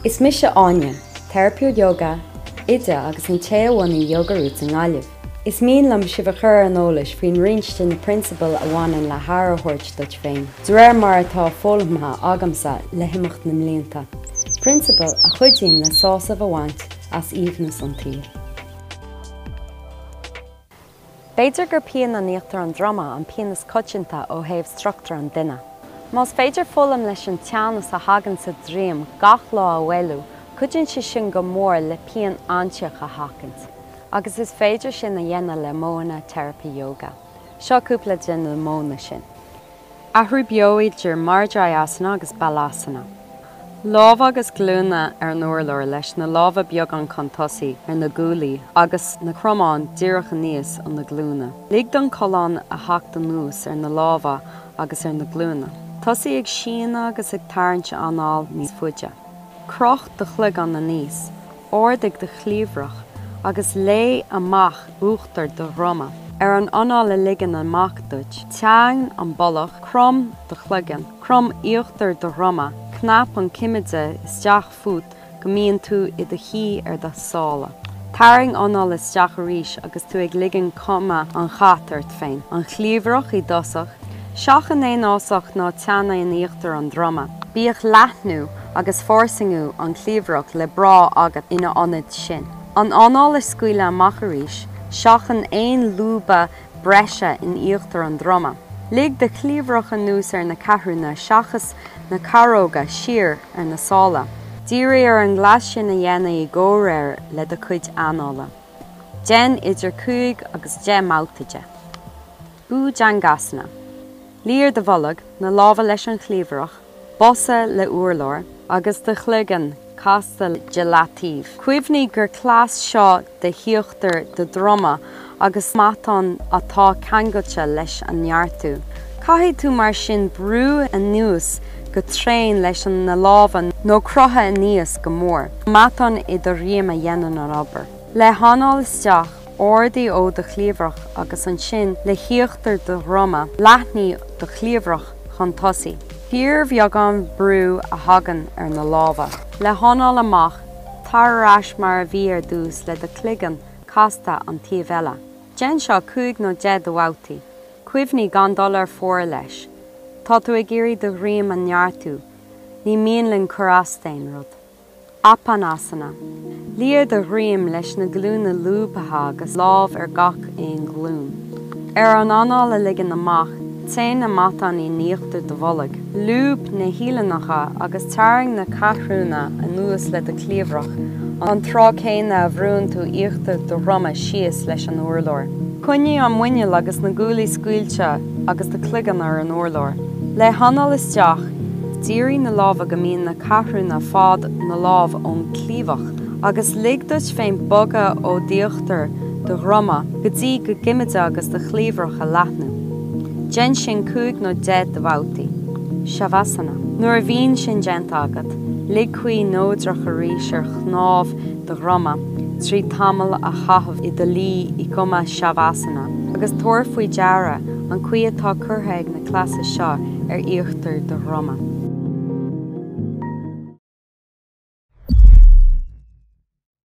Is mise Áine, teiripeoir yoga, oide agus an té a bhunaigh Yoga Roots i nGaillimh. Is mian liom sibh a chur ar an eolais faoin roinnt de na prionsabail a bhaineann le haire a thabhairt duit féin, de réir mar atá foghlamtha agamsa le himeacht na mblianta, prionsabail a chuidíonn le sásamh a bhaint as aoibhneas an tsaoil. B'fhéidir gur pian in íochtar an droma an pian is coitianta ó thaobh struchtúr an duine. Más féidir foghlaim leis an teannas a thagann sa droim gach lá a mhaolú, cuidíonn sé sin go mór le pian fhadtéarmach a sheachaint. Agus is féidir sin a dhéanamh le modhanna teiripe yoga. Seo cúpla de na modhanna sin. Athrú beo idir Marjaryasana agus Balasana. Lámha agus glúine ar an urlár leis na lámha beagán chun tosaigh ar na guaillí agus na cromáin díreach aníos ó na glúine. Lig don chollán a theacht anuas ar na lámha agus ar na glúine. Tosaigh ag síneadh agus ag tarraingt anáil níos faide. Croch do chloigeann aníos. Ardaigh do chliabhrach agus léigh amach uachtar do dhroma. Ar an anáil a ligean amach duit, teann an bolg, crom do chloigeann, crom íochtar do dhroma, cnap an cimide isteach fút go mbíonn tú i do shuí ar do sála. Tarraing anáil isteach arís agus tú ag ligean cuma an chait ort féin, an chliabhrach i dtosach, Seachain aon fhásach ná teannadh in íochtar an droma. Bíodh leathnú agus fairsingiú an chliabhrach le bráth agat ina ionad sin. An anáil a scaoileadh amach arís, seachain aon lúbadh breise in íochtar an droma. Lig do chliabhrach anuas ar na ceathrúna seachas na caróga siar ar na sála. Dírigh ar an gcleas sin a dhéanamh i gcomhréir le do chuid anála. Déan idir 5 agus 10 mbabhta de. Bhujangasana. Luí ar do bholg, na lámha leis an chliabhrach, bosa le urlár, agus do chloigeann casta de leataobh. Cuimhnigh gur cleas seo de híochtar do dhroma agus matán atá ceangailte leis a neartú. Caithfidh tú mar sin brú anuas go tréan leis na lámha nó croitheadh aníos go mór. Matán i do dhroim a dhéanann an obair. Le hanáil isteach, ardaigh ó do chliabhrach agus ansin le híochtar do dhroma, leathnaigh do chliabhrach chun tosaigh. Fíorbheagán brú a thagann ar na lámha. Le hanáil amach, tar ar ais mar a bhí ar dtús le do chloigeann casta an taobh eile. Déan seo 5 nó 10 de bhabhtaí. Cuimhnigh gan dul ar fóraoil leis. Tá tú ag iarraidh do dhroim a neartú, ní mian linn cur as d'aon rud. Apanasana. Luí ar do dhroim leis na glúine lúbtha agus lámh ar gach aon ghlúin. Ar an anáil a ligean amach, téann na matáin in íochtar do bhoilg. Lúb na huillinneacha agus tarraing na ceathrúna anuas le do chliabhrach, an tráth céanna a bhrúnn tú íochtar do dhroma síos leis an urlár. Coinnigh an muineál agus na guaillí scaoilte agus do chloigeann ar an urlár. Le hanáil isteach, dírigh na lámha go mbíonn na ceathrúna fad na lámh ón gcliabhrach agus lig duit féin bogadh ó d'íochtar do dhroma go dtí do chimide agus do chliabhrach a leathnú. Déan sin 5 nó 10 de bhabhtaí. Shavasana. Nuair a bhíonn sin déanta agat, lig caoi neodrach arís ar chnámh do dhroma trí tamall a chaitheamh i do luí i gcuma Shavasana agus tabhair faoi deara an caoi atá curtha ag na cleasa seo ar íochtar do dhroma.